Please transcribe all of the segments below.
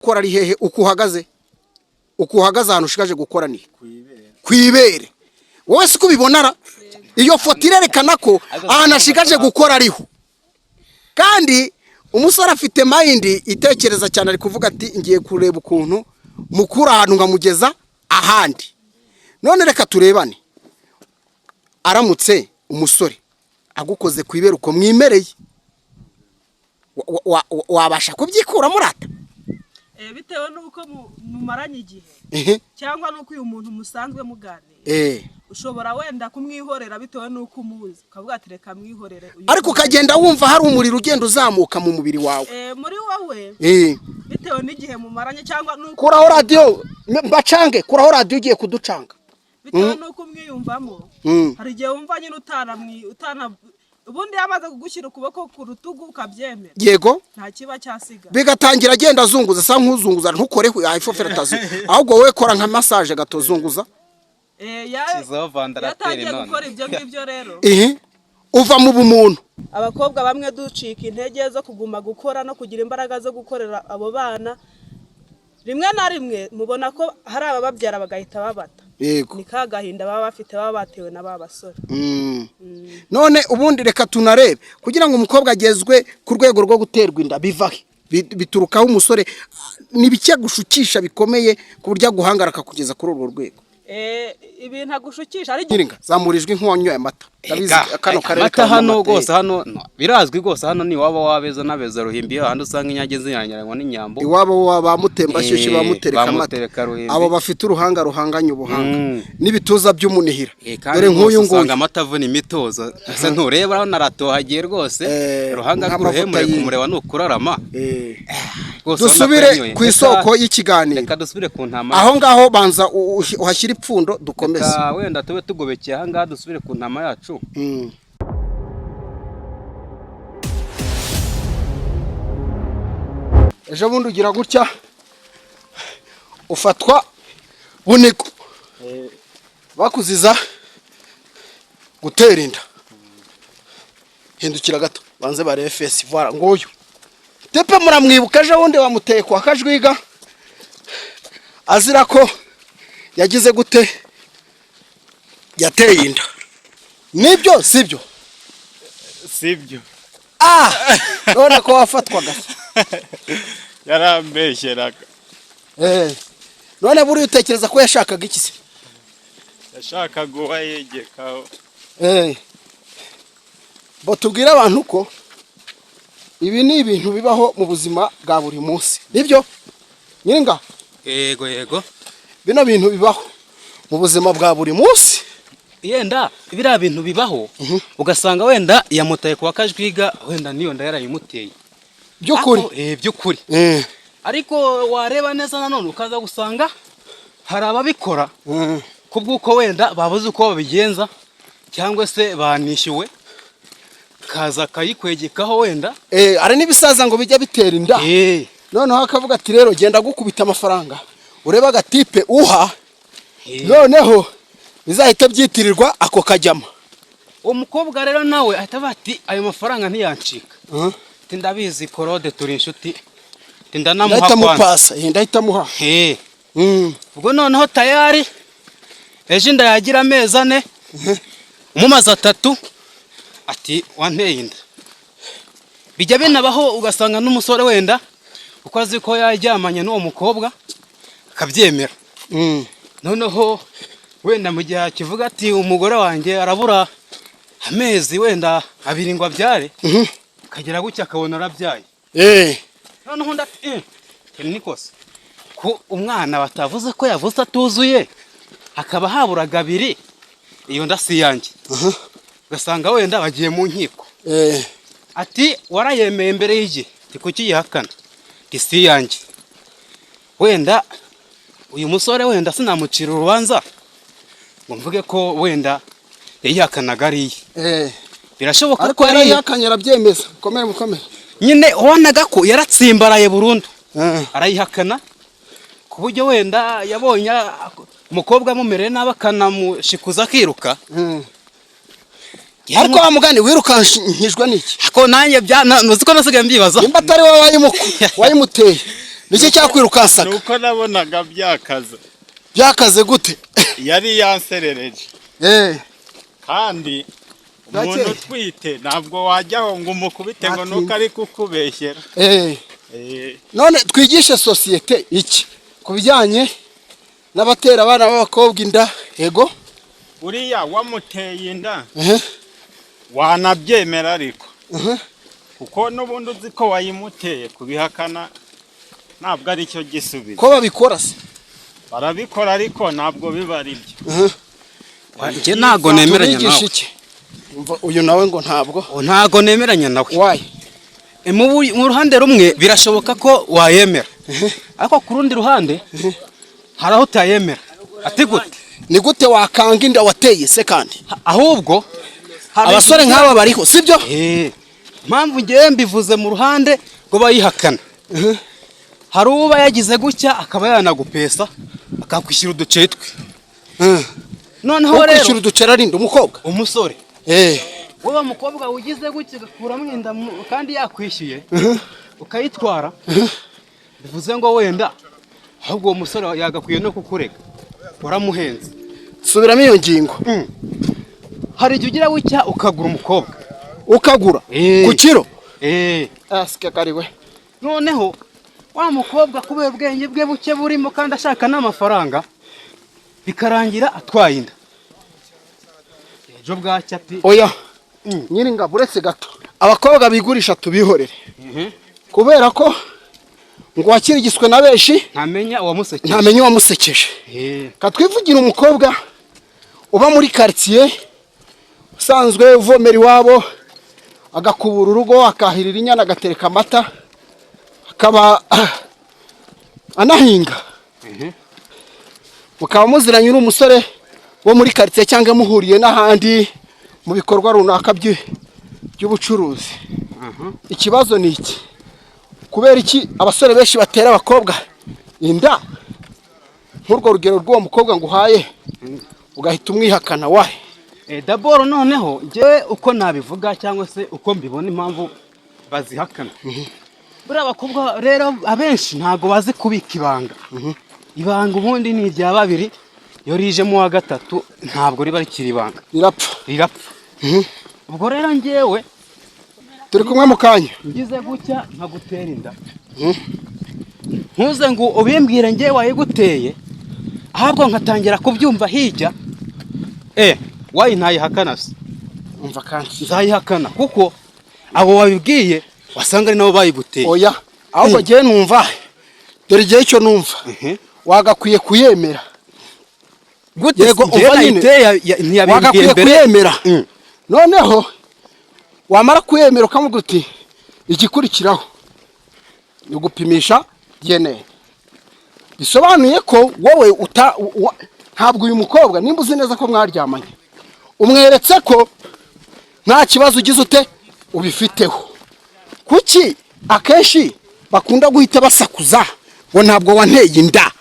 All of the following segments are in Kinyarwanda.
Gukora ari hehe? Uko uhagaze, uko uhagaze, ahantu ushigaje gukora ni ku ibere. Wowe siko ubibonara? Iyo foto irerekana ko ahantu ashigaje gukora ariho. Kandi umusore afite mind itekereza cyane, ari kuvuga ati: "Ngiye kureba ukuntu mukura ahantu nkamugeza ahandi." None reka turebane, aramutse umusore agukoze ku ibere uko mwimereye, wabasha kubyikuramo urata? Bitewe n'uko mumaranye igihe cyangwa n'uko uyu muntu musanzwe muganira, ushobora wenda kumwihorera bitewe n'uko umuzi, ukavuga ati: "Reka mwihorere uyu." Ariko ukagenda wumva hari umuriro ugenda uzamuka mu mubiri wawe. Muri wowe, bitewe n'igihe mumaranye cyangwa n'uko Kuraho radiyo bacange, kuraho radiyo, ugiye kuducanga. Bitewe n'uko umwiyumvamo, hari igihe wumva nyine utana ubundi yamaze kugushyira ukuboko ku rutugu ukabyemera. Nta kiba cyasiga. Bigatangira agenda azunguza, asa nk'uzunguza. Ntukoreho ifofera tazi, ahubwo wowe kora nka massage gato, zunguza. Shyizeho ventilateur. Yatangiye None gukora ibyo ngibyo rero, Uva mu bumuntu. Abakobwa bamwe ducika intege zo kuguma gukora no kugira imbaraga zo gukorera abo bana. Rimwe na rimwe mubona ko hari abababyara bagahita babata. Ni ka gahinda baba bafite, baba batewe na ba basore. None ubundi reka tunarebe, kugira ngo umukobwa agezwe ku rwego rwo guterwa inda biva he? Biturukaho umusore ni bike gushukisha bikomeye ku buryo aguhangara akakugeza kuri urwo rwego? Ibintu agushukisha ari Nyiringa, zamura ijwi nk'uwanyoye amata. Ndabizi. Ega, kano karere amata kabamo hano amata, rwose hano no, birazwi rwose, hano ni iwabo w'abeza n'abeza ruhimbi, ahandi usanga inyange zinyuranyuranywa n'inyambo. Iwabo wa ba Mutembashyushyu, ba Mutereka ba amata. Mutereka Ruhimbi. Abo bafite uruhanga ruhanganye ubuhanga n'ibituza by'umunihira. Kandi Dore nk'uyu rwose usanga nguyu. amata avuna imitozo, ese ntureba aho naratohagiye rwose? Uruhanga Nk'amavuta rw'uruhemure y'inka. Kumureba ni ukurarama. Rwose urabona ko Dusubire yanyoye. ku isoko y'ikiganiro. Reka dusubire ku ntama. Aho ngaho banza uhashyire ipfundo, dukomeze. Reka wenda tube tugobekeye aha ngaha, dusubire ku ntama yacu. Ejo bundi ugira gutya ufatwa bunigo, bakuziza gutera inda. Hindukira gato banze barebe face. Voilà, nguyu tepe muramwibuka, ejo bundi bamuteye kwa Kajwiga azira ko yagize gute? Yateye inda. Nibyo, sibyo? Sibyo. Ah, none ko wafatwaga? Yarambeshyeraga. None buriya utekereza ko yashakaga iki se? Yashakaga uwo yegekaho. Bo tubwire abantu ko ibi ni ibintu bibaho mu buzima bwa buri munsi, nibyo nyiringa? Yego. Bino bintu bibaho mu buzima bwa buri munsi. Yenda biriya bintu bibaho, ugasanga wenda yamutaye kuwa Kajwiga, wenda niyo nda yarayimuteye. By'ukuri? By'ukuri. Ariko wareba neza nanone ukaza gusanga hari ababikora kubw'uko wenda babuze uko babigenza cyangwa se banishyuwe, kaza akayikwegekaho wenda. Hari n'ibisaza ngo bijya bitera inda, noneho akavuga ati: "Rero genda gukubita amafaranga, urebe agatipe uha, noneho bizahita byitirirwa ako kajyama." Uwo mukobwa rero nawe ahita avuga ati: "Ayo mafaranga ntiyancika." Ati: "Ndabizi Korode, turi inshuti." Ati: "Ndanamuha Ndahita kwanza." mupasa, ndahita muha. Ubwo noneho tayari ejo inda yagira amezi 4, umumaze 3, ati: "Wanteye inda." Bijya binabaho ugasanga n'umusore wenda uko azi ko yaryamanye n'uwo mukobwa akabyemera. Noneho wenda mu gihe akivuga ati: "Umugore wanjye arabura amezi wenda 2 ngo abyare," akagera gutya akabona arabyaye. Noneho undi ati: "Nikose ko umwana batavuze ko yavutse atuzuye, hakaba haburaga 2, iyo nda si iyanjye." Ugasanga wenda bagiye mu nkiko. Ati: "Warayemeye mbere y'igihe." Ati: "Kuki yihakana?" Ati: "Si iyanjye." Wenda uyu musore wenda sinamucira urubanza ngo mvuge ko wenda yayihakanaga ari iye. Birashoboka Ariko ko ari iye. Yarayihakanye arabyemeza. Mukomere, mukomere. Nyine wabonaga ko yaratsimbaraye burundu, arayihakana ku buryo wenda yabonye umukobwa amumereye nabi akanamushikuza akiruka. Ariko wa mugani wirukankijwe n'iki? Ko nanjye bya uzi ko nasigaye mbyibaza. Nimba atari wowe wayimuteye. Nicyo cyakwirukansaga? Nuko nabonaga byakaze. Byakaze gute? Yari yanserereje. Kandi umuntu Gake. utwite ntabwo wajyaho ngo umukubite ngo nuko ari kukubeshyera. None twigishe sosiyete iki ku bijyanye n'abatera abana b'abakobwa inda? Yego. Uriya wamuteye inda wanabyemera ariko kuko n'ubundi uzi ko wayimuteye, kubihakana ntabwo ari cyo gisubizo. Ko babikora se? Barabikora ariko ntabwo biba ari byo. Njye ntabwo nemeranya Tubigishe nawe. iki? Umva uyu nawe ngo ntabwo. Ntabwo nemeranya nawe. Wayi? Mu ruhande rumwe birashoboka ko wayemera, ariko ku rundi ruhande hari aho utayemera. Ati gute? Ni gute wakanga inda wateye se kandi? Ahubwo hari Abasore nk'aba bariho, sibyo? Impamvu ngewe mbivuze mu ruhande ngo bayihakana, hari uba yagize gutya akaba yanagupesa akakwishyura uduceri twe. Noneho rero Ukwishyura uduceri arinda umukobwa? Umusore. Wowe mukobwa ugize gutya ugakuramo inda kandi yakwishyuye ukayitwara, bivuze ngo wenda ahubwo uwo musore yagakwiye no kukurega, waramuhenze. Subiramo iyo ngingo. Hari igihe ugira gutya ukagura umukobwa. Ukagura ku kiro? Eh. Asike kariwe. Noneho wa mukobwa kubera ubwenge bwe buke burimo kandi ashaka n'amafaranga, bikarangira atwaye inda, ejo bwacya ati Oya nyiringabo, uretse gato, abakobwa bigurisha tubihorere, kubera ko ngo wakirigiswe na benshi ntamenya uwamusekeje. Ntamenya uwamusekeje. Katwivugira umukobwa uba muri karitsiye, usanzwe uvomera iwabo, agakubura urugo, akahirira inyana, agatereka amata, akaba anahinga. Mukaba muziranye, uri umusore wo muri karitsiye cyangwa muhuriye n'ahandi mu bikorwa runaka by'ubucuruzi. Ikibazo ni iki: kubera iki abasore benshi batera abakobwa inda, nk'urwo rugero rw'uwo mukobwa nguhaye, ugahita umwihakana wahe? D'abord noneho njyewe uko nabivuga cyangwa se uko mbibona, impamvu bazihakana, buriya abakobwa rero abenshi ntabwo bazi kubika ibanga. Ibanga ubundi ni irya babiri, iyo rijemo uwa gatatu ntabwo riba rikiri ibanga. Rirapfa. Rirapfa. Ubwo rero njyewe Turi kumwe mu kanya. ngize gutya nkagutera inda, ntuze ngo ubimbwire njyewe wayiguteye, ahubwo nkatangira kubyumva hirya, wayi ntayihakana se? Umva kandi. Nzayihakana kuko abo wabibwiye wasanga ari nabo bayiguteye. Oya, ahubwo njyewe numva, dore igihe cyo numva wagakwiye kuyemera. Gute? Yego, Njyewe umva nyine. nayiteye, ntiyabimbwiye Wagakwiye mbere. kuyemera, noneho wamara kuyemera ukavuga uti igikurikiraho ni ugupimisha DNA. Bisobanuye ko wowe uta ntabwo uyu mukobwa, nimba uzi neza ko mwaryamanye, umweretse ko nta kibazo ugize ute ubifiteho. Kuki akenshi bakunda guhita basakuza ngo ntabwo wanteye inda?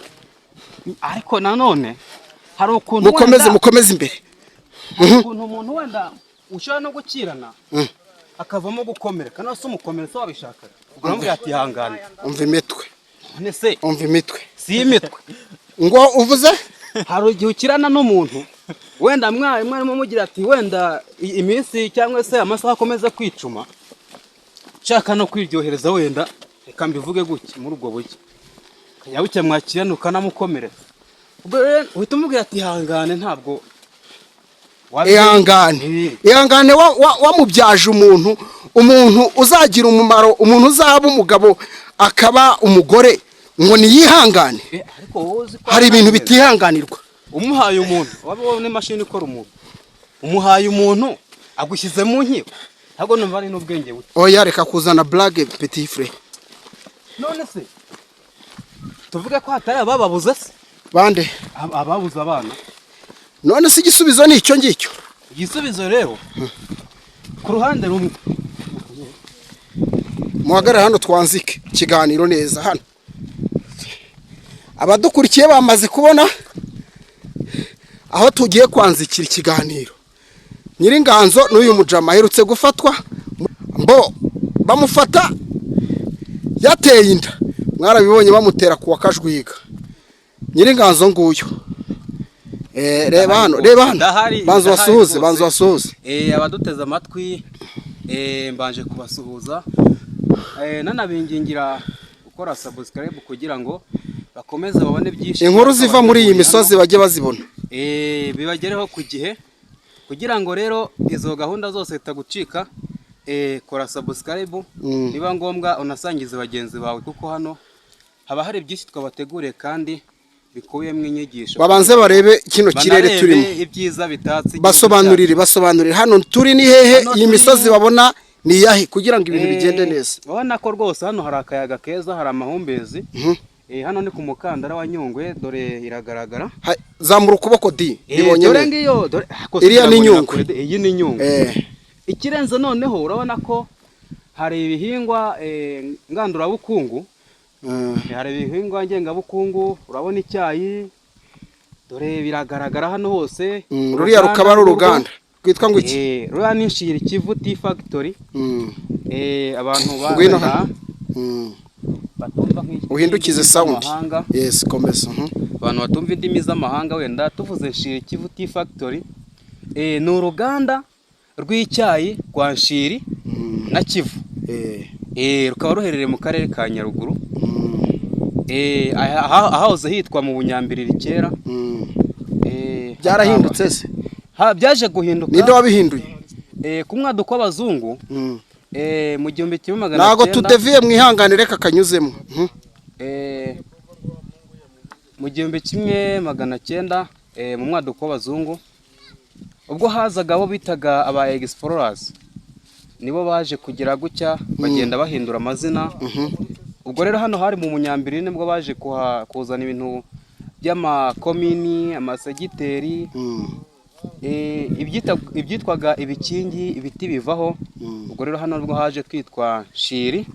Ariko nanone hari ukuntu Mukomeze. wenda- Mukomeze imbere. Hari ukuntu umuntu wenda ushobora no gukirana akavamo gukomereka, nawe se umukomeretsa wabishakaga, uramubwira ati ihangane. Umva imitwe. None se Umva imitwe. si imitwe? Ngo uvuze? Hari igihe ukirana n'umuntu, wenda mwari mwarimo mugira ati wenda iminsi cyangwa se amasaha akomeza kwicuma, nshaka no kwiryohereza, wenda reka mbivuge gutya muri ubwo buryo, bucya mwakirana ukanamukomeretsa, ubwo rero uhita umubwira ati ihangane, ntabwo Ihangane. Ihangane, wamubyaje umuntu, umuntu uzagira umumaro, umuntu uzaba umugabo akaba umugore, ngo niyihangane? Ariko wowe uzi ko Hari ibintu bitihanganirwa. Umuhaye umuntu, waba wowe n'imashini ikora umuntu, umuhaye umuntu agushyize mu nkiko, ntabwo numva ari n'ubwenge buke. Oya, reka kuzana blague, petit frère. None se tuvuge ko hatari abababuze se? Bande? Ababuze abana. None se igisubizo ni icyo ngicyo? Igisubizo rero ku ruhande rumwe Muhagarare hano twanzike ikiganiro neza hano. Abadukurikiye bamaze kubona aho tugiye kwanzikira ikiganiro. Nyiringanzo n'uyu mujama aherutse gufatwa, mbo bamufata yateye inda. Mwarabibonye bamutera kuwa Kajwiga. Nyiringanzo nguyu. Reba hano, reba hano. Ndahari, Banza ndahari wasuhuze, rwose. banza wasuhuze. Abaduteze amatwi, mbanje kubasuhuza, nanabingingira gukora subscribe kugira ngo bakomeze babone byinshi. Inkuru ziva muri iyi misozi bajye bazibona. Bibagereho ku gihe, kugira ngo rero izo gahunda zose zitagucika. Kora subscribe, niba ngombwa unasangize bagenzi bawe, kuko hano haba hari byinshi twabateguriye kandi bikubiyemo inyigisho. Babanze barebe kino kirere Banarebe turimo. ibyiza bitatse igihugu. Basobanurire, basobanurire hano turi ni hehe, Hano iyi misozi babona ni iyahe, kugira ngo ibintu bigende neza. Urabona ko rwose hano hari akayaga keza, hari amahumbezi. Hano ni ku mukandara wa Nyungwe, dore iragaragara. Zamura ukuboko di ribonye Dore neza. ngiyo, dore Iriya ni kugira ngo Nyungwe. nakure iyi ni Nyungwe. Ikirenze noneho, urabona ko hari ibihingwa ngandurabukungu. Hari ibihingwa ngengabukungu, urabona icyayi, dore biragaragara hano hose. Ruriya rukaba ari uruganda rwitwa ngo iki? Ruriya ni Nshiri Kivu Tea Factory. Abantu Ngwino ba hano. Batumva nk'iki Uhindukize indimi sound. z'amahanga. Yes, komeza. Abantu batumva indimi z'amahanga, wenda tuvuze Nshiri Kivu Tea Factory, ni uruganda rw'icyayi rwa Nshiri na Kivu. Rukaba ruherereye mu karere ka Nyaruguru, ahahoze hitwa mu Bunyambiriri kera. Byarahindutse se? Byaje guhinduka. Ninde wabihinduye? Ku mwaduko w'abazungu, mu gihumbi kimwe magana Ntago cyenda tudeviye, mwihangane, reka kanyuzemo. Mu 1900, mu mwaduko w'abazungu, ubwo hazaga abo bitaga aba explorers, nibo baje kugira gutya bagenda bahindura amazina. Ubwo rero hano hari mu Munyambiri, nibwo baje kuzana ibintu by'amakomini, amasegiteri, ibyitwaga ibikingi, ibiti bivaho. Ubwo rero hano nibwo haje kwitwa Nshiri.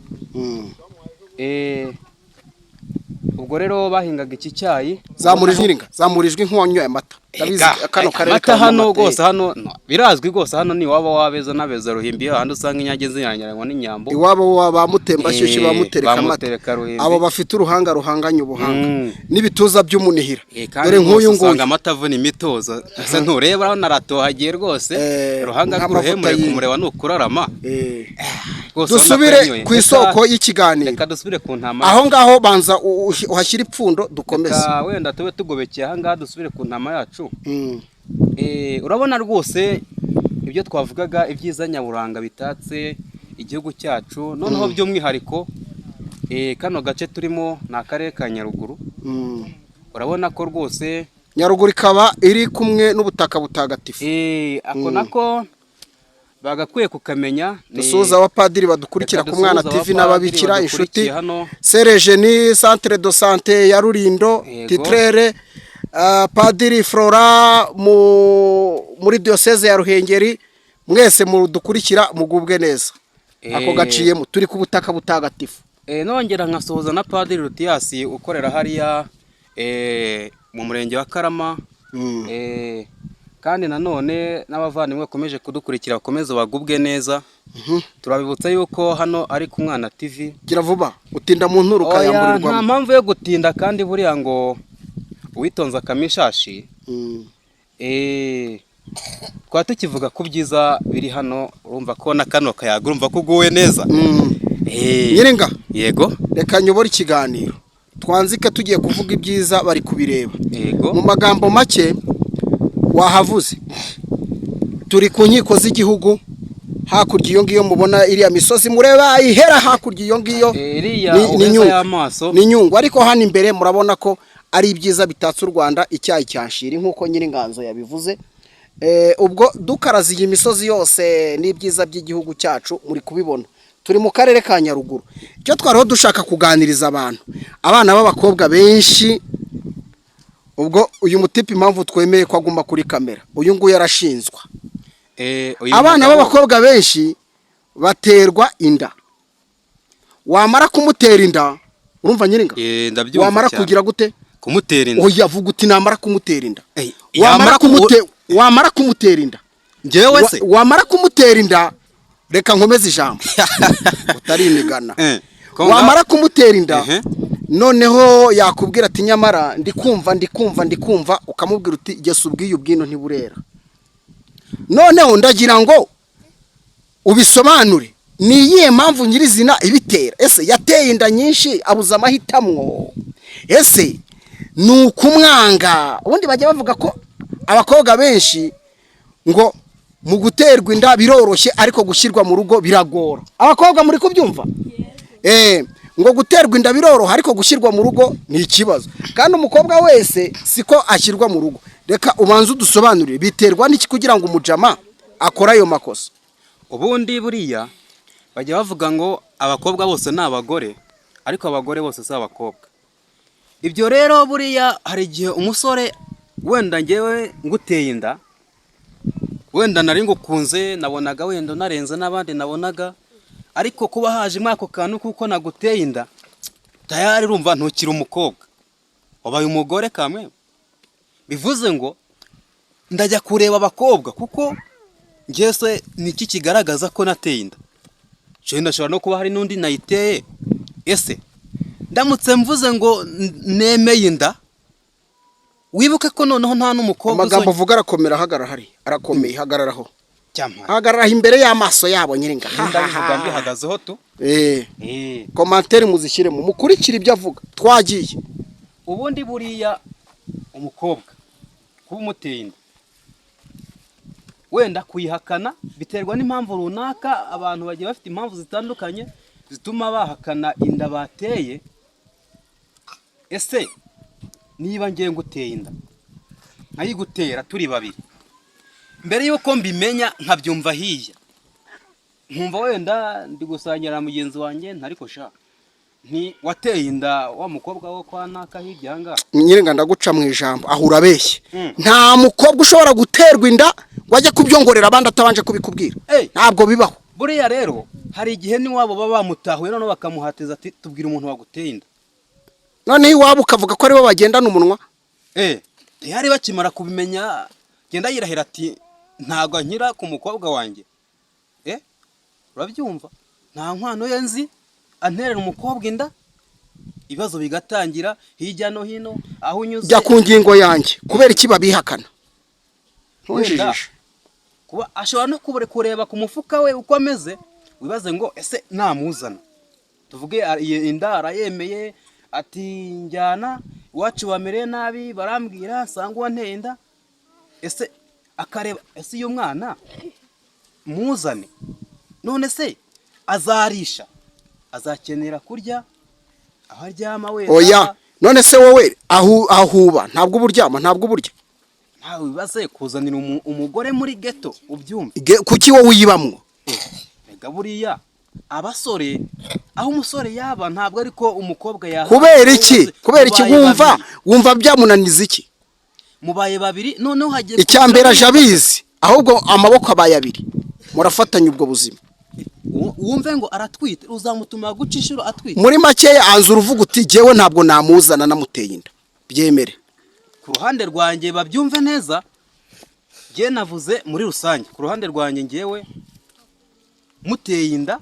Ubwo rero bahingaga iki cyayi. Zamura ijwi ringa, zamura ijwi nk'uwanyoye amata. Ndabizi kano karere Amata kabamo hano amata, rwose hano no, birazwi rwose, hano ni iwabo w'abeza n'abeza ruhimbi, ahandi usanga inyange zinyuranyuranywa n'inyambo. Iwabo wa ba Mutembashyushyu, ba Mutereka Ba amata. Mutereka Ruhimbi. Abo bafite uruhanga ruhanganye ubuhanga n'ibituza by'umunihira. Kandi Dore nk'uyu rwose usanga nguyu. amata avuna imitozo, ese ntureba aho naratohagiye rwose? Uruhanga Nk'amavuta rw'uruhemure y'inka. kumureba ni ukurarama. Rwose urabona ko Dusubire yanyoye. ku isoko y'ikiganiro. Reka dusubire ku ntama. Aho ngaho banza uhashyire ipfundo, dukomeze. Reka wenda tube tugobekeye aha ngaha, dusubire ku ntama yacu. Urabona rwose ibyo twavugaga, ibyiza nyaburanga bitatse igihugu cyacu, noneho by'umwihariko kano gace turimo ni akarere ka Nyaruguru. Urabona ko rwose Nyaruguru ikaba iri kumwe n'ubutaka butagatifu. Ako nako bagakwiye kukamenya Dusuhuza abapadiri badukurikira Reka ku Mwana dusuhuze TV abapadiri n'ababikira inshuti. badukurikiye hano. Serejeni centre de santé ya Rurindo, titrere Padiri Flora muri diocèse ya Ruhengeri, mwese mudukurikira mugubwe neza. Ako gaciyemo, turi ku butaka butagatifu. Nongera nkasuhuza na Padiri Rutiyasi ukorera hariya mu murenge wa Karama. Kandi nanone n'abavandimwe bakomeje kudukurikira bakomeze bagubwe neza. Turabibutsa yuko hano ari ku Mwana TV. Gira vuba, utinda mu nturo Oya, nta ukayamburirwamo. mpamvu yo gutinda, kandi buriya ngo uwitonze akamishashi. Twaba tukivuga ku byiza biri hano, urumva ko na kano kayaga, urumva ko uguwe neza. Nyiringa, Yego. reka nyobore ikiganiro, twanzike tugiye kuvuga ibyiza bari kubireba. Yego. Mu magambo make wahavuze, turi ku nkiko z'igihugu hakurya iyo ngiyo mubona iriya misozi mureba ihera hakurya iyo ngiyo. Iriya Ni uheza Nyungwe. y'amaso. Ni Nyungwe, ariko hano imbere murabona ko ari ibyiza bitatse u Rwanda, icyayi cya Nshiri nk'uko Nyiringanzo yabivuze. Ubwo dukaraze iyi misozi yose n'ibyiza by'igihugu cyacu muri kubibona, turi mu karere ka Nyaruguru. Icyo twariho dushaka kuganiriza abantu, abana b'abakobwa benshi, ubwo uyu mutipe impamvu twemeye ko aguma kuri kamera, uyu nguyu arashinzwa. Uyu Abana b'abakobwa benshi baterwa inda, wamara kumutera inda, urumva Nyiringa? Ndabyumva Wamara cyane. kugira gute? Kumutera inda. Oya, vuga uti namara kumutera inda. Wamara wamara kumutera inda. Njyewe se? Wamara kumutera inda, reka nkomeze ijambo utari imigana. Konga- Wamara kumutera inda, Noneho yakubwira ati nyamara ndikumva ndikumva ndikumva, ukamubwira uti gesa ubwiye ubwino ntiburera. Noneho ndagira ngo ubisobanure, ni iyihe mpamvu nyirizina ibitera? Ese yateye inda nyinshi abuze amahitamwo? Ese ni ukumwanga? Ubundi bajya bavuga ko abakobwa benshi ngo mu guterwa inda biroroshye, ariko gushyirwa mu rugo biragora. Abakobwa muri kubyumva? Ngo guterwa inda biroroha, ariko gushyirwa mu rugo ni ikibazo. Kandi umukobwa wese siko ashyirwa mu rugo. Reka ubanze udusobanurire, biterwa n'iki kugira ngo umujama akore ayo makosa? Ubundi buriya bajya bavuga ngo abakobwa bose ni abagore, ariko abagore bose si abakobwa. Ibyo rero buriya hari igihe umusore wenda ngewe nguteye inda, wenda nari ngukunze, nabonaga wenda unarenze n'abandi nabonaga, ariko kuba haje ako kantu kuko naguteye inda, tayari urumva ntukiri umukobwa, wabaye umugore kamwe. Bivuze ngo ndajya kureba abakobwa, kuko njye niki kigaragaza ko nateye inda? Wenda ashobora no kuba hari n'undi nayiteye. Ese ndamutse mvuze ngo nemeye inda, wibuke ko noneho nta n'umukobwa Amagambo uvuga arakomera. Hagarara hari arakomeye, hagararaho. Cyampa. Hagararaho imbere y'amaso yabo nyiringa. Ndabivuga mbihagazeho tu. Commentaire muzishyiremo, mukurikire ibyo avuga. Twagiye. Ubundi buriya umukobwa kuba umuteye inda, wenda kuyihakana biterwa n'impamvu runaka. Abantu bagiye bafite impamvu zitandukanye zituma bahakana inda bateye. Ese niba ngiye nguteye inda nkayigutera turi babiri, mbere y'uko mbimenya nkabyumva hirya, nkumva wenda ndi gusangira na mugenzi wanjye, ntariko sha nti wateye inda wa mukobwa wo kwa naka hirya aha ngaha. Nyiringa, ndaguca mu ijambo aho, urabeshye. Nta mukobwa ushobora guterwa inda ngo ajye kubyongorera abandi atabanje kubikubwira. Ntabwo bibaho. Buriya rero hari igihe n'iwabo baba bamutahuye, noneho bakamuhatiza ati tubwire umuntu waguteye inda. Noneho iwabo ukavuga ko aribo bagendana umunwa. Ntiyari bakimara kubimenya, genda yirahira ati ntabwo nkira ku mukobwa wanjye. Urabyumva, nta nkwano ye nzi, anterera umukobwa inda, ibibazo bigatangira hirya no hino aho unyuze. Jya ku ngingo yanjye, kubera iki babihakana? Ntunjijishe. Kuba ashobora no kureba ku mufuka we uko ameze, wibaze ngo ese namuzana, tuvuge iyi inda arayemeye, ati njyana iwacu bamereye nabi, barambwira sanga uwanteye inda. Ese akareba, ese uyu mwana muzane, none se azarisha, azakenera kurya, aho aryama wenda? Oya, none se wowe aho ahuba ntabwo uba uryama, ntabwo uba urya? Ntawe wibaze kuzanira umugore muri ghetto, ubyumve. Kuki wowe uyibamwo? Rega buriya abasore, aho umusore yaba ntabwo ariko umukobwa yaha. Kubera iki? Kubera iki? Mubaye Wumva babiri. Wumva byamunaniza iki? Mubaye babiri, noneho hagiye Icya mbere aje abizi, ahubwo amaboko abaye abiri, murafatanya ubwo buzima. Wumve ngo aratwite, uzamutuma guca inshuro atwite. Muri makeya anza uruvuga uti jyewe ntabwo namuzana namuteye inda, byemere. Ku ruhande rwanjye babyumve neza, njye navuze muri rusange. Ku ruhande rwanjye ngewe muteye inda,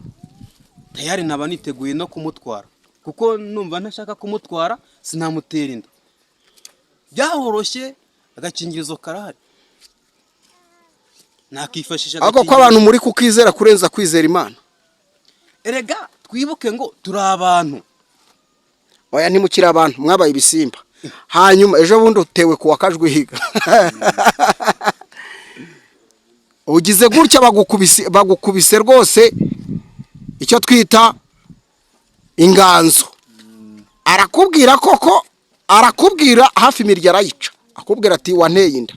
tayari naba niteguye no kumutwara, kuko numva ntashaka kumutwara sinamutera inda. Byahoroshye, agakingirizo karahari, nakifashisha Ariko ko abantu muri kukizera kurenza kwizera Imana. Erega twibuke ngo turi abantu. Oya, ntimukiri abantu, mwabaye ibisimba. Hanyuma ejo bundi utewe ku wa Kajwiga, ugize gutya bagukubise, bagukubise rwose icyo twita inganzo. Arakubwira koko, arakubwira hafi imirya arayica, akubwira ati wanteye inda,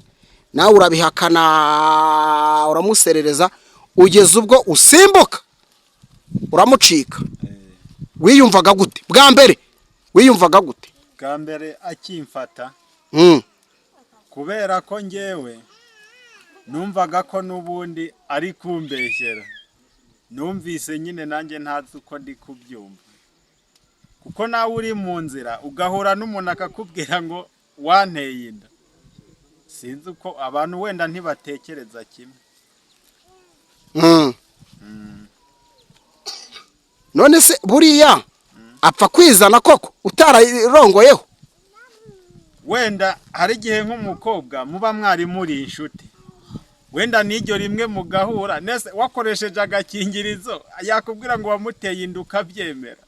nawe urabihakana, uramuserereza, ugeze ubwo usimbuka uramucika. Wiyumvaga gute bwa mbere? Wiyumvaga gute? Bwa mbere akimfata, kubera ko ngewe numvaga ko n'ubundi ari kumbeshyera, numvise nyine nanjye ntazi uko ndi kubyumva, kuko nawe uri mu nzira ugahura n'umuntu akakubwira ngo wanteye inda, sinzi uko abantu wenda ntibatekereza kimwe. None se buriya Apfa kwizana koko utararongoyeho? Wenda hari igihe nk'umukobwa muba mwari muri inshuti, wenda n'iryo rimwe mugahura, nese wakoresheje agakingirizo, yakubwira ngo wamuteye inda ukabyemera?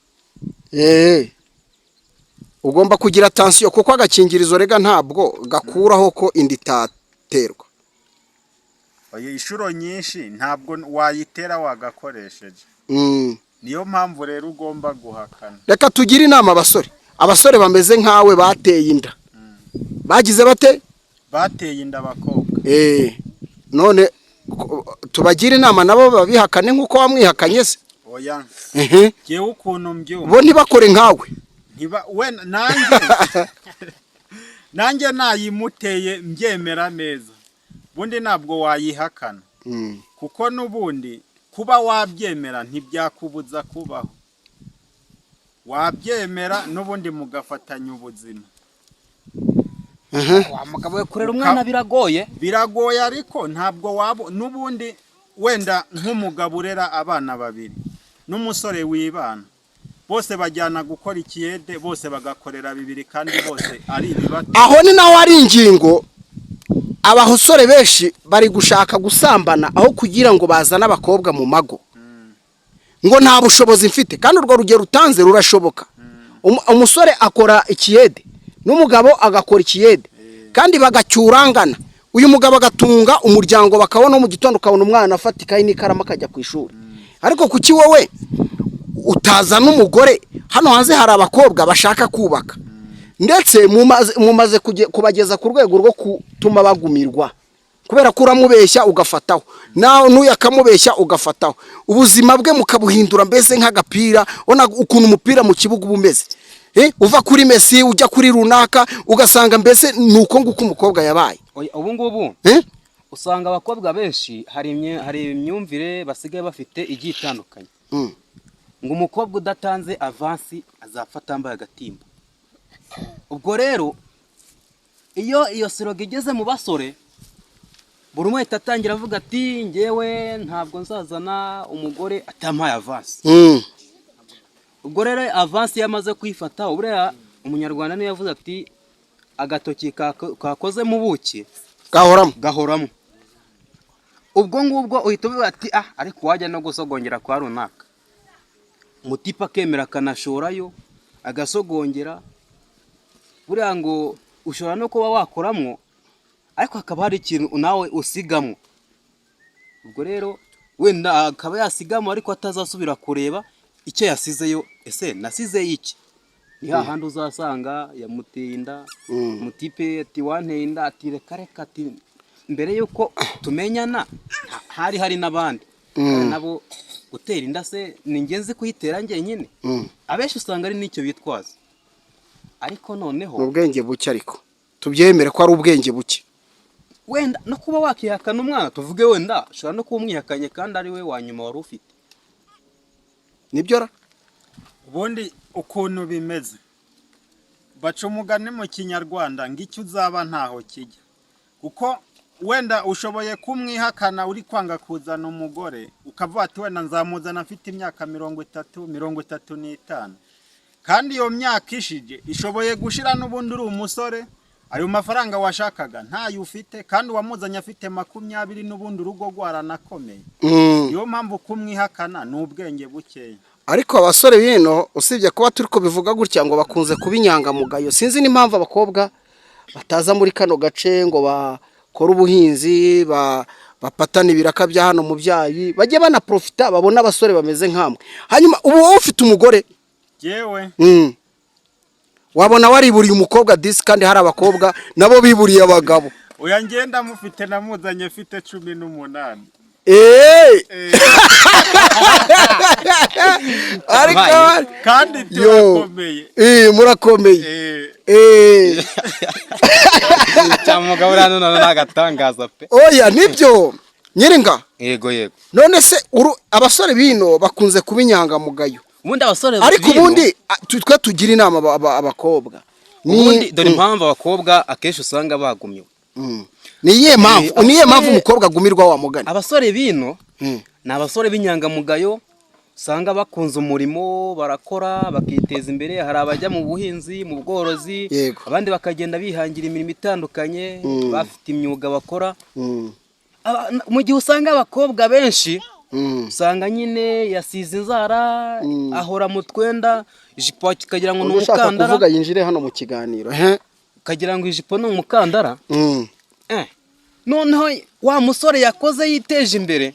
Ugomba kugira attention, kuko agakingirizo rega ntabwo gakuraho ko inda itaterwa. Oya, inshuro nyinshi ntabwo wayitera wagakoresheje. Niyo mpamvu rero ugomba guhakana. Reka tugire inama abasore bameze nkawe bateye inda, bagize bate? Bateye inda abakobwa. None tubagire inama nabo babihakane nk'uko wamwihakanye se? Oya, jyewe ukuntu mbyumva, Bo ntibakore nkawe. Ntiba we, nanjye nayimuteye mbyemera neza, ubundi ntabwo wayihakana, kuko n'ubundi kuba wabyemera ntibyakubuza kubaho. Wabyemera n'ubundi mugafatanya ubuzima. Wa mugabo we, kurera umwana biragoye. Biragoye, ariko ntabwo waba n'ubundi wenda nk'umugabo urera abana babiri n'umusore wibana, bose bajyana gukora ikiyede, bose bagakorera bibiri, kandi bose ari ibibato. Aho ni naho hari ingingo. Abasore benshi bari gushaka gusambana aho kugira ngo bazane abakobwa mu mago, ngo nta bushobozi mfite. Kandi urwo rugero utanze rurashoboka. Umusore akora ikiyede n'umugabo agakora ikiyede, kandi bagacyurangana, uyu mugabo agatunga umuryango, bakabona mu gitondo ukabona umwana afata ikayi n'ikaramu akajya ku ishuri. Ariko kuki wowe utazana umugore? Hano hanze hari abakobwa bashaka kubaka, ndetse mumaze kubageza ku rwego rwo gutuma bagumirwa, kubera ko uramubeshya ugafataho, nawe n'uyu akamubeshya ugafataho, ubuzima bwe mukabuhindura mbese nk'agapira. Ubona ukuntu umupira mu kibuga uba umeze, uva kuri Messi ujya kuri runaka, ugasanga mbese ni uko nguko umukobwa yabaye. Oya, ubu ngubu usanga abakobwa benshi hari imyumvire basigaye bafite igiye itandukanye, ngo umukobwa udatanze avansi azapfa atambaye agatimba. Ubwo rero iyo iyo slogan igeze mu basore, buri umwe ahita atangira avuga ati: "Ngewe ntabwo nzazana umugore atampaye avansi." Ubwo rero avansi iyo amaze kuyifata, buriya Umunyarwanda niyo yavuze ati: "Agatoki kakoze mu buki gahoramo." Gahoramo. Ubwo ngubwo uhita uvuga ati: "Ah, ariko wajya no gusogongera kwa runaka," umutipe akemera akanashorayo agasogongera. Buriya ngo ushobora no kuba wakoramo, ariko hakaba hari ikintu nawe usigamo. Ubwo rero wenda akaba yasigamo, ariko atazasubira kureba icyo yasizeyo. Ese nasizeyo iki? Ni hahandi uzasanga yamuteye inda. Umutipe ati: "Wanteye inda." Ati: "Reka reka," ati: "Mbere y'uko tumenyana hari hari n'abandi." Kandi nabo gutera inda se ni ingenzi kuyitera njyenyine? Abenshi usanga ari n'icyo bitwaza, ariko noneho Ni ubwenge buke, ariko tubyemere ko ari ubwenge buke. Wenda no kuba wakihakana umwana, tuvuge wenda ushobora no kuba umwihakanye kandi ari we wa nyuma wari ufite. Nibyo ra? Ubundi ukuntu bimeze, baca umugani mu Kinyarwanda ngo icyo uzaba ntaho kijya, kuko wenda ushoboye kumwihakana uri kwanga kuzana umugore, ukavuga ati: "Wenda nzamuzana afite imyaka 30, 35," kandi iyo myaka ishije ishoboye gushira n'ubundi uri umusore, ayo mafaranga washakaga ntayo ufite, kandi uwamuzanye afite 20, n'ubundi urugo rwaranakomeye. Niyo mpamvu kumwihakana ni ubwenge bukeya. Ariko abasore bino, usibye kuba turi kubivuga gutya, ngo bakunze kuba inyangamugayo. Sinzi n'impamvu abakobwa bataza muri kano gace ngo bakore ubuhinzi, bapatane ibiraka bya hano mu byayi, bajye banaprofita babone abasore bameze nkamwe. Hanyuma ubu wowe ufite umugore? Yewe. Wabona wariburiye umukobwa disi, kandi hari abakobwa nabo biburiye abagabo. Oya, ngenda mufite, namuzanye mfite 18. Ariko Kandi Yo. turakomeye. Murakomeye. Cyangwa umugabo uriya none ni agatangaza pe. Oya, nibyo nyiringa. Yego yego. None se abasore bino bakunze kuba inyangamugayo? Ubundi abasore Ariko bino- ubundi twe tugira inama abakobwa. Ubundi dore impamvu abakobwa akenshi usanga bagumiwe. Ni iyihe mpamvu? Eh, Ni iyihe mpamvu abasore- umukobwa agumirwa wa mugani? Abasore bino ni abasore b'inyangamugayo. Usanga bakunze umurimo, barakora bakiteza imbere. Hari abajya mu buhinzi, mu bworozi, abandi bakagenda bihangira imirimo itandukanye, bafite imyuga bakora. Mu gihe usanga abakobwa benshi, usanga nyine yasize inzara, ahora mu twenda, ijipo ukagira ngo ni Undi ushaka umukandara, kuvuga yinjire hano mu kiganiro. Ukagira ngo ijipo ni umukandara. Noneho wa musore yakoze yiteje imbere,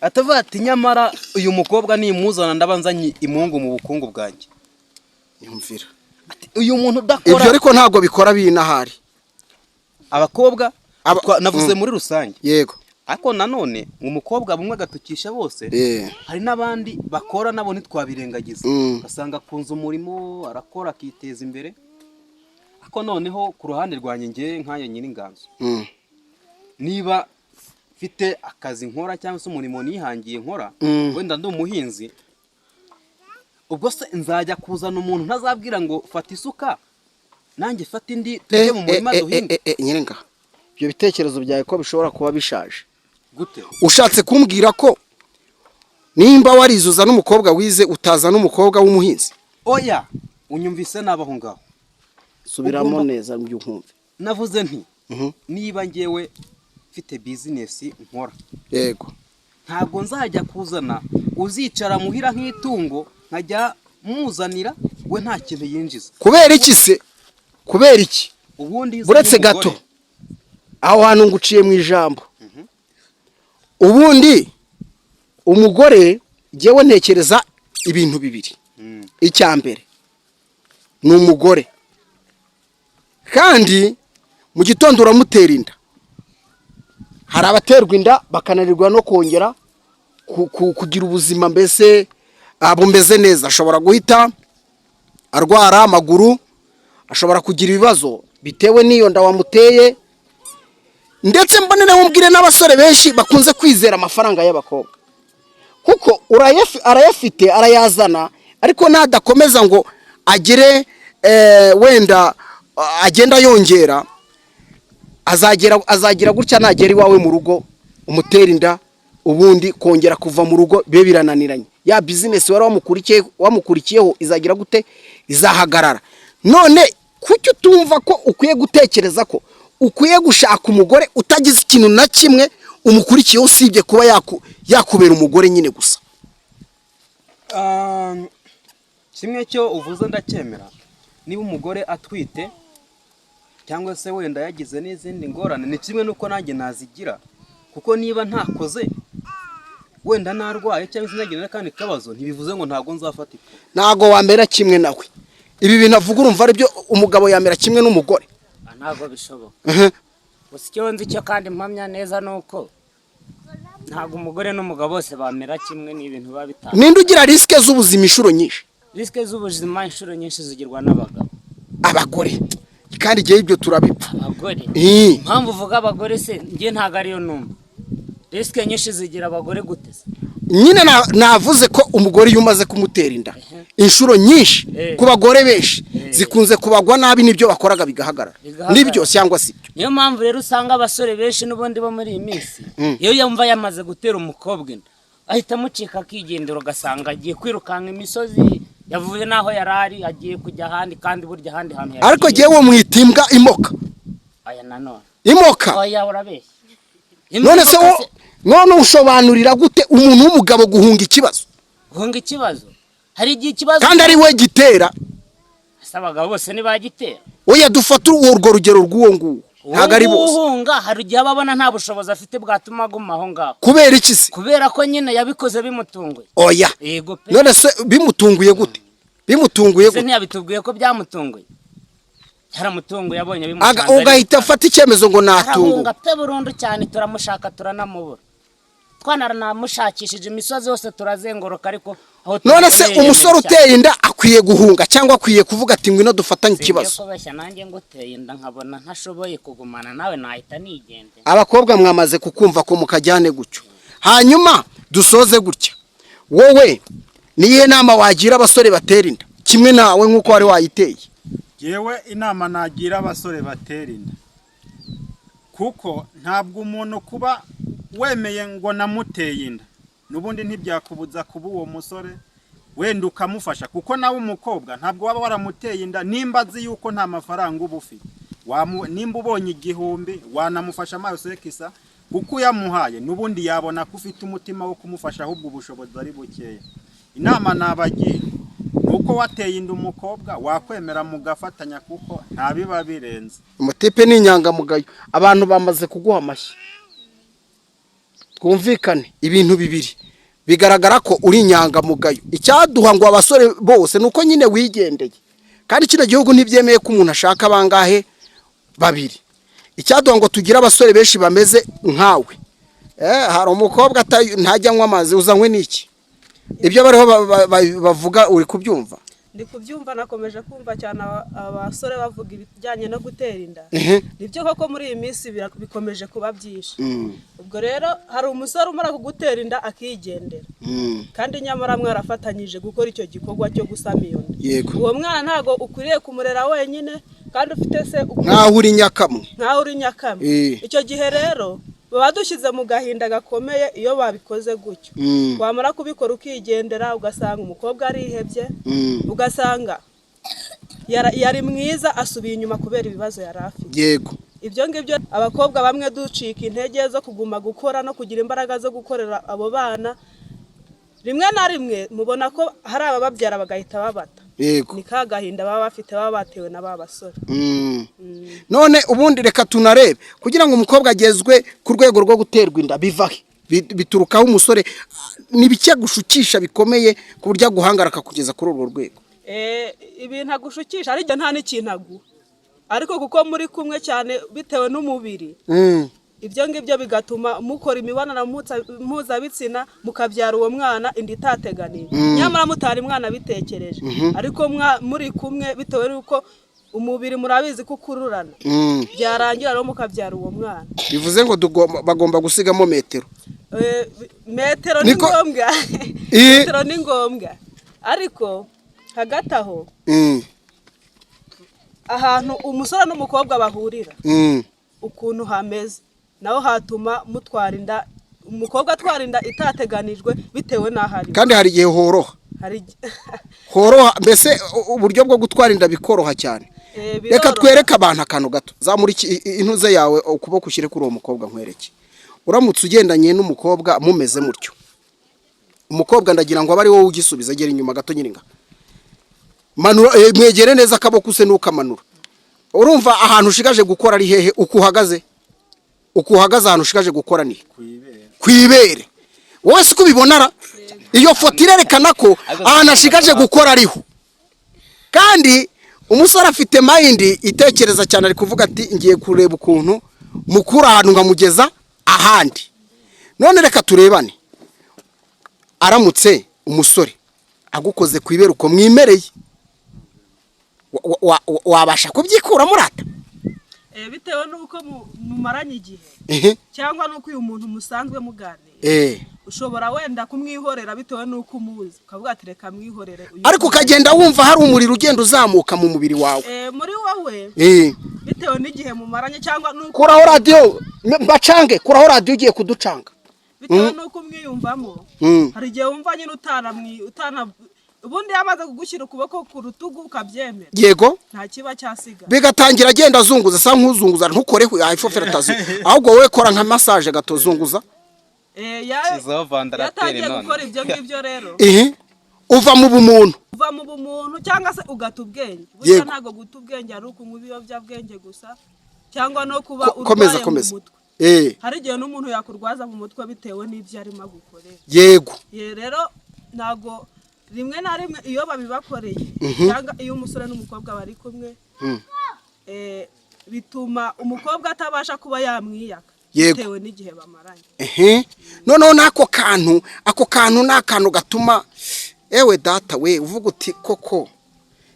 atavuga ati nyamara uyu mukobwa nimuzana ndaba nzanye imungu mu bukungu bwanjye. Yumvira. Ati, uyu muntu udakora. Ibyo ariko ntabwo bikora binahari. Abakobwa navuze muri rusange. Ariko nanone umukobwa bumwe agatukisha bose, hari n'abandi bakora nabo ntitwabirengagiza. Ugasanga akunze umurimo, arakora akiteza imbere. Ariko noneho ku ruhande rwanjye ngewe nkanjye nyir'inganzo, niba mfite akazi nkora cyangwa se umurimo nihangiye nkora, wenda ndi umuhinzi, ubwo se nzajya kuzana umuntu ntazabwira ngo fata isuka nanjye fata indi tujye mu murima duhinge? Nyiringa, ibyo bitekerezo byawe ko bishobora kuba bishaje? Gute? Ushatse kumbwira ko nimba warizuza n'umukobwa wize utaza n'umukobwa w'umuhinzi? Oya, unyumvise nabi aho ngaho. Subiramo neza mbyumve. Navuze nti niba ngewe mfite bizinesi nkora, ntabwo nzajya kuzana uzicara muhira nk'itungo nkajya muzanira we nta kintu yinjiza. Kubera iki se? Kubera iki? Ubundi iyo Buretse uzanye gato. umugore- Aho hantu nguciye mu ijambo. Ubundi umugore, jyewe ntekereza ibintu bibiri. Icya mbere ni umugore, kandi mu gitondo uramutera inda. Hari abaterwa inda bakananirwa no kongera kugira ubuzima mbese bumeze neza. Ashobora guhita arwara amaguru, ashobora kugira ibibazo bitewe n'iyo nda wamuteye. Ndetse mbonera mbwire n'abasore benshi bakunze kwizera amafaranga y'abakobwa, kuko arayafite, arayazana, ariko nadakomeza ngo agere wenda agenda yongera, azagira gutya nagera iwawe mu rugo umutera inda, ubundi kongera kuva mu rugo bibe birananiranye. Ya bizinesi wari wamukurikiyeho izagira gute? Izahagarara. None kuki utumva ko ukwiye gutekereza ko ukwiye gushaka umugore utagize ikintu na kimwe umukurikiyeho, usibye kuba yakubera umugore nyine gusa? Kimwe cyo uvuze ndacyemera. Niba umugore atwite cyangwa se wenda yagize n'izindi ngorane, ni kimwe n'uko nanjye nazigira, kuko niba ntakoze, wenda narwaye cyangwa se nagira n'akandi kabazo, ntibivuze ngo ntabwo nzafata ipfa. Ntago wamera kimwe nawe. Ibi bintu avuga urumva aribyo? Umugabo yamera kimwe n'umugore? Ntabwo bishoboka. Gusa icyo nzi cyo kandi mpamya neza ni uko ntabwo umugore n'umugabo bose bamera kimwe, ni ibintu biba bitandukanye. Ninde ugira risque z'ubuzima inshuro nyinshi? Risque z'ubuzima inshuro nyinshi zigirwa n'abagabo. Abagore kandi igihe ibyo turabipfa. Abagore? Impamvu uvuga abagore se njye ntabwo ariyo numva. Risque nyinshi zigira abagore gute se? Nyine navuze ko umugore iyo umaze kumutera inda, inshuro nyinshi ku bagore benshi zikunze kubagwa nabi, n'ibyo bakoraga bigahagarara. Bigahagarara. Nibyo cyangwa si byo? Niyo mpamvu rero usanga abasore benshi n'ubundi bo muri iyi minsi, iyo yumva yamaze gutera umukobwa inda, ahita amucika akigendera, ugasanga agiye kwirukanka imisozi, yavuye n'aho yari ari agiye kujya ahandi, kandi burya ahandi hantu yagiye. Ariko jyewe mwita imbwa imoka. Aya nanone. Imoka. Oya, urabeshya. None se wo none usobanurira gute umuntu w'umugabo guhunga ikibazo? Guhunga ikibazo, hari igihe ikibazo Kandi ari we gitera. Ese abagabo bose ntibagitera? Oya, dufate urwo rugero rw'uwo nguwo, ntabwo ari bose. Uhunga hari igihe aba abona nta bushobozi afite bwatuma aguma aho ngaho. Kubera iki se? Kubera ko nyine yabikoze bimutunguye. Oya. Yego pe. None se bimutunguye gute? Bimutunguye Ese gute? ntiyabitubwiye ko byamutunguye? Byaramutunguye, abonye bimucanze. Ugahita afata icyemezo ngo natunguwe. Arahunga pe, burundu cyane. Turamushaka turanamubura, twanaranamushakishije imisozi yose turazenguruka, ariko aho None se tumuboneye umusore yemeye cyane. uteye inda akwiye guhunga cyangwa akwiye kuvuga ati ngwino dufatanye Singiye ikibazo? kubeshya, nanjye nguteye inda nkabona ntashoboye kugumana nawe, nahita nigendera. Abakobwa mwamaze kukumva ko mukajyane gutyo. Hanyuma dusoze gutya: wowe niyihe nama wagira abasore batera inda kimwe nawe nk'uko wari wayiteye? Yewe, inama nagira abasore batera inda, kuko ntabwo umuntu kuba wemeye ngo namuteye inda. N'ubundi ntibyakubuza kuba uwo musore wenda ukamufasha, kuko nawe umukobwa ntabwo waba waramuteye inda nimba azi yuko nta mafaranga uba ufite. Nimba ubonye 1000 wanamufasha amaso ye kisa, kuko uyamuhaye n'ubundi yabona ko ufite umutima wo kumufasha, ahubwo ubushobozi ari bukeya. Inama nabagira ni uko wateye inda umukobwa wakwemera mugafatanya, kuko nta biba birenze. Umutipe ni inyangamugayo, abantu bamaze kuguha amashyi. Twumvikane ibintu bibiri bigaragara ko uri inyangamugayo. Icyaduha ngo abasore bose ni uko nyine wigendeye, kandi kino gihugu ntibyemeye ko umuntu ashaka bangahe, babiri. Icyaduha ngo tugire abasore benshi bameze nkawe. Hari umukobwa ntajya anywa amazi, uzanywe n'iki? Ibyo bariho bavuga uri kubyumva? Ndi kubyumva, nakomeje kumva cyane abasore bavuga ibijyanye no gutera inda. Nibyo koko muri iyi minsi bikomeje kuba byinshi. Ubwo rero hari umusore umara kugutera inda akigendera, kandi nyamara mwarafatanyije gukora icyo gikorwa cyo gusama iyo nda. Uwo mwana ntabwo ukwiriye kumurera wenyine, kandi ufite se nkaho uri nyakamwe. Nkaho uri nyakamwe. Icyo gihe rero baba dushyize mu gahinda gakomeye iyo babikoze gutyo. Wamara kubikora ukigendera, ugasanga umukobwa arihebye, ugasanga yari mwiza asubiye inyuma kubera ibibazo yari afite. Ibyo ngibyo abakobwa bamwe ducika intege zo kuguma gukora no kugira imbaraga zo gukorera abo bana. Rimwe na rimwe mubona ko hari abababyara bagahita babata. Ni ka gahinda baba bafite, baba batewe na ba basore. None ubundi reka tunarebe, kugira ngo umukobwa agezwe ku rwego rwo guterwa inda bivahe? Biturukaho umusore ni bike gushukisha bikomeye ku buryo aguhangara akakugeza kuri urwo rwego. Ibintu agushukisha ariko nta n'ikintu aguha, ariko kuko muri kumwe cyane bitewe n'umubiri, ibyo ngibyo bigatuma mukora imibonano mpuzabitsina, mukabyara uwo mwana inda itateganiye, nyamara mutari mwana bitekereje, ariko muri kumwe bitewe n'uko umubiri murabizi ko ukururana, byarangira rero mukabyara uwo mwana. Bivuze ngo bagomba gusigamo metero. Metero ni ngombwa, metero ni ngombwa, ariko hagati aho ahantu umusore n'umukobwa bahurira, ukuntu hameze naho hatuma mutwara inda, umukobwa atwara inda itateganijwe bitewe n'aho ari. Kandi hari igihe horoha. Horoha mbese uburyo bwo gutwara inda bikoroha cyane. Reka twereke abantu akantu gato. Zamura intuze yawe, ukuboko ushyire kuri uwo mukobwa nkwereke. Uramutse ugendanye n'umukobwa mumeze mutyo, umukobwa ndagira ngo abe ari wowe ugisubiza. Gera inyuma gato nyiringa, manura, mwegere neza akaboko use n'ukamanura. Urumva ahantu ushigaje gukora ari hehe? Uko uhagaze, uko uhagaze ahantu ushigaje gukora ni ku ibere. Wowe siko ubibonara? Iyo foto irerekana ko ahantu ashigaje gukora ariho. Kandi umusore afite mind itekereza cyane, ari kuvuga ati ngiye kureba ukuntu mukura ahantu nkamugeza ahandi. None reka turebane, aramutse umusore agukoze ku ibere uko mwimereye, wabasha kubyikuramo urata? Bitewe n'uko mumaranye igihe cyangwa n'uko uyu muntu musanzwe muganira, ushobora wenda kumwihorera bitewe n'uko umuzi, ukavuga ati reka mwihorere. Ariko ukagenda wumva hari umuriro ugenda uzamuka mu mubiri wawe. Muri wowe, bitewe n'igihe mumaranye cyangwa n'uko Kuraho radiyo bacange, kuraho radiyo ugiye kuducanga. Bitewe n'uko umwiyumvamo, hari igihe wumva nyine utana ubundi yamaze kugushyira ukuboko ku rutugu ukabyemera. Nta kiba cyasiga. Bigatangira agenda azunguza, asa nk'uzunguza. Ntukoreho ifofera tazi, ahubwo wowe kora nka massage gato, zunguza. Yatangiye gukora ibyo ngibyo rero, uva mu bumuntu. Uva mu bumuntu cyangwa se ugata ubwenge. Burya ntabwo guta ubwenge ari ukunywa ibiyobyabwenge gusa cyangwa no kuba urwaye mu mutwe. Hari igihe n'umuntu yakurwaza mu mutwe bitewe n'ibyo arimo agukorera. Rero ntabwo rimwe na rimwe iyo babibakoreye cyangwa iyo umusore n'umukobwa bari kumwe, bituma umukobwa atabasha kuba yamwiyaka bitewe n'igihe bamaranye. Noneho n'ako kantu, ako kantu ni akantu gatuma ewe data we uvuga uti koko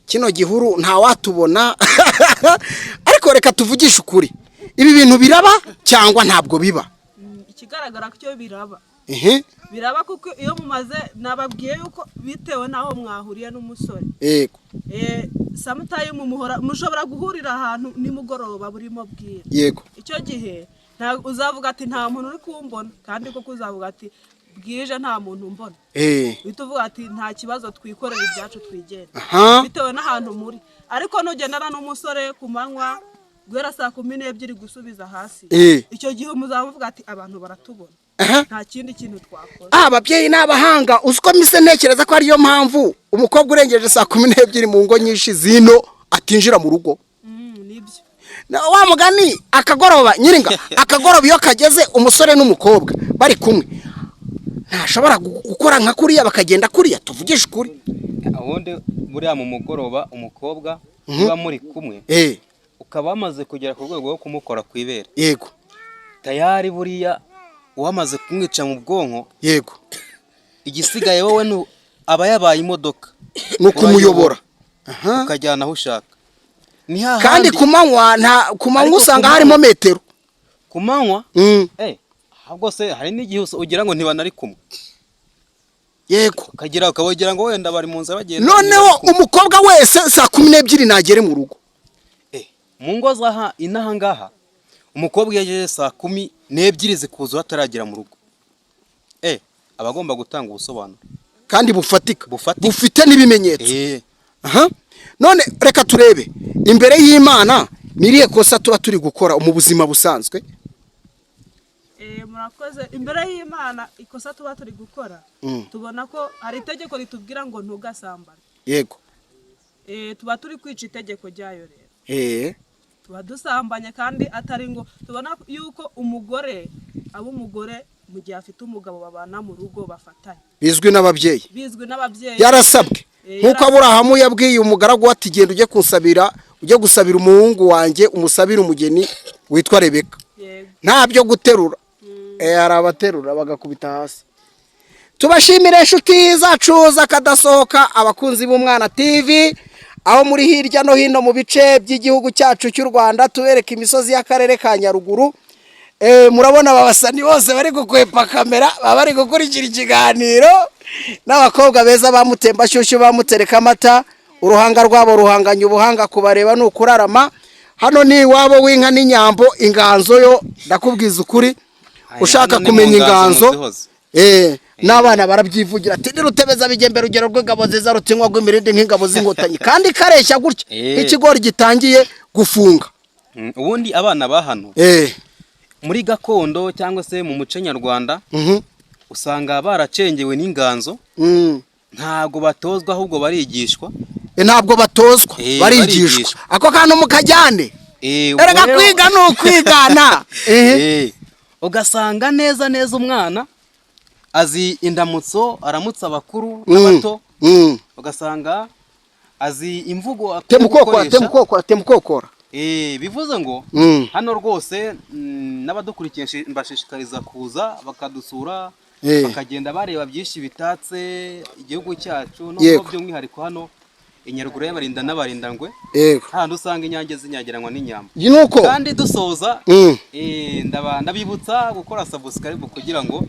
kino gihuru ntawatubona. Ariko reka tuvugishe ukuri, ibi bintu biraba cyangwa ntabwo biba? Ikigaragara cyo biraba. Biraba kuko iyo mumaze, nababwiye yuko bitewe n'aho mwahuriye n'umusore, sometime mushobora guhurira ahantu nimugoroba burimo bwira. Icyo gihe uzavuga ati nta muntu uri kumbona, kandi koko uzavuga ati Bwije nta muntu umbona, uhita uvuga ati nta kibazo, twikorere ibyacu twigende, bitewe n'ahantu muri. Ariko nugendana n'umusore ku manywa guhera saa 12 gusubiza hasi, icyo gihe muzaba muvuga ati abantu baratubona, nta kindi kintu twakora. Ah, ababyeyi ni abahanga. Uzi ko mise ntekereza ko ariyo mpamvu umukobwa urengeje saa 12 mu ngo nyinshi zino atinjira mu rugo. Nibyo. Wa mugani, akagoroba nyiringa, akagoroba iyo kageze, umusore n'umukobwa bari kumwe, ntashobora gukora nka kuriya bakagenda kuriya, tuvugishe ukuri. Ubundi buriya mu mugoroba umukobwa niba muri kumwe, ukaba wamaze kugera ku rwego rwo kumukora ku ibere, tayari buriya wamaze kumwica mu bwonko. Igisigaye wowe ni aba yabaye imodoka. Ni ukumuyobora. Ukajyana aho ushaka, ni Kandi hahandi. Ku manywa, nta ku manywa Ariko usanga ku harimo metero. Ku manywa, ahubwo se hari n'igihe ugira ngo ntibanari kumwe. Ukagira ukabagira ngo wenda bari mu nzira bagenda. Noneho Ntibari kumwe. umukobwa wese saa 12 nagere mu rugo. Mu ngo zaha inaha ngaha, umukobwa iyo agejeje saa 12 zikuzura ataragera mu rugo, aba agomba gutanga ubusobanuro. Kandi bufatika. Bufatika. Bufite n'ibimenyetso. Aha. None reka turebe imbere y'Imana, ni irihe kosa tuba turi gukora mu buzima busanzwe? Murakoze. Imbere y'Imana, ikosa tuba turi gukora, tubona ko hari itegeko ritubwira ngo ntugasambane. Tuba turi kwica itegeko ryayo rero. Tuba dusambanye kandi atari ngo tubona yuko umugore aba umugore mu gihe afite umugabo babana mu rugo bafatanye. Bizwi n'ababyeyi. Bizwi n'ababyeyi. Yarasabwe. Nk'uko Aburahamu yabwiye umugaragu we ati genda ujye kunsabira, ujye gusabira umuhungu wanjye, umusabire umugeni witwa Rebeka. Nta byo guterura. Hari abaterura bagakubita hasi. Tubashimire inshuti zacu z'akadasohoka, abakunzi b'Umwana TV, aho muri hirya no hino mu bice by'igihugu cyacu cy'u Rwanda. Tubereka imisozi y'akarere ka Nyaruguru. Murabona aba basani bose bari gukwepa kamera, baba bari gukurikira ikiganiro, n'abakobwa beza ba Mutembashyushyu, bamutereka amata, uruhanga rwabo ruhanganye ubuhanga, kubareba ni ukurarama. Hano ni iwabo w'inka n'inyambo. Inganzo yo ndakubwiza ukuri, ushaka Hano ni mu kumenya nganzo inganzo muzihoze. N'abana barabyivugira ati ni Rutebeza bigembe, rugero rw'ingabo nziza, rutinywa rw'imirindi nk'ingabo z'Inkotanyi, kandi kareshya gutya nk'ikigori gitangiye gufunga. Ubundi abana ba hano muri gakondo cyangwa se mu muco nyarwanda, usanga baracengewe n'inganzo. Ntabwo batozwa, ahubwo barigishwa. Ntabwo batozwa, barigishwa. Barigishwa. Ako kantu mukajyane. Ubwo Erega rero- kwiga ni ukwigana. Ugasanga neza neza umwana azi indamutso, aramutsa abakuru n'abato. Ugasanga azi imvugo akwiye Temukokora. gukoresha. Temukokora, temukokora. Bivuze ngo hano rwose, n'abadukurikiye mbashishikariza kuza bakadusura, bakagenda bareba byinshi bitatse igihugu cyacu no by'umwihariko hano i Nyaruguru y'Abarinda n'Abarindangwe, handi usanga inyange zinyagiranwa n'inyambo. Nuko Kandi dusoza, ndabibutsa gukora subscribe kugira ngo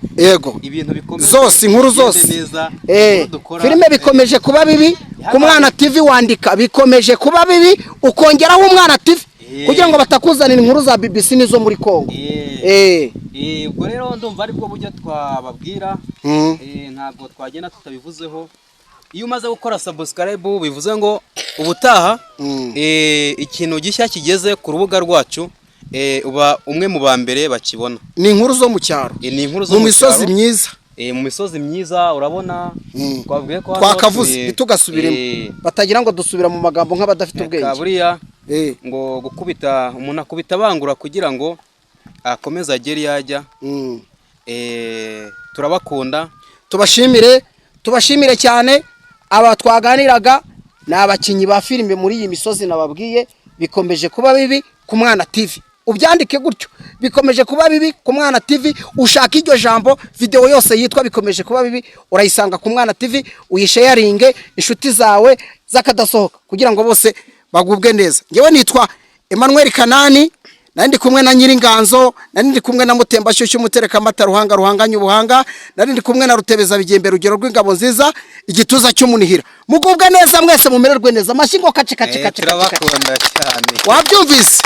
ibintu bikomeze Zose, inkuru bigende zose. neza, inkuru dukora, Filime Bikomeje Kuba Bibi ku Mwana TV, wandika Bikomeje Kuba Bibi, ukongeraho Umwana TV, kugira ngo batakuzanira inkuru za BBC n'izo muri Congo. Ubwo rero ndumva aribwo buryo twababwira. Ntabwo twagenda tutabivuzeho. Iyo umaze gukora subscribe, bivuze ngo ubutaha ikintu gishya kigeze ku rubuga rwacu, uba umwe mu ba mbere bakibona. Ni inkuru zo mu cyaro. Ni inkuru zo mu mu misozi cyaro. myiza. Mu misozi myiza, urabona twavuye ko hano Twakavuze, ntitugasubiremo, batagira ngo dusubira mu magambo nk'abadafite reka ubwenge. Buriya ngo gukubita, umuntu akubita abangura kugira ngo akomeze agere iyo ajya. Turabakunda. Tubashimire, tubashimire cyane. Aba twaganiraga ni abakinnyi ba filime muri iyi misozi nababwiye. Bikomeje Kuba Bibi ku Mwana TV, ubyandike gutyo, Bikomeje Kuba Bibi ku Mwana TV. Ushaka iryo jambo, videwo yose yitwa Bikomeje Kuba Bibi urayisanga ku Mwana TV. Uyisharinge inshuti zawe z'akadasohoka kugira ngo bose bagubwe neza. Ngewe nitwa Emmanuel Kanani, nari ndi kumwe na Nyiringanzo, nari ndi kumwe na Mutembashyushyu umutereka amata, ruhanga ruhanganye ubuhanga, nari ndi kumwe na Rutebeza bigembe, rugero rw'ingabo nziza, igituza cy'umunihira. Mugubwe neza mwese, mumererwe neza. Amashyi ngo kaci kaci kaci kaci kaci. Turabakunda cyane. Wabyumvise?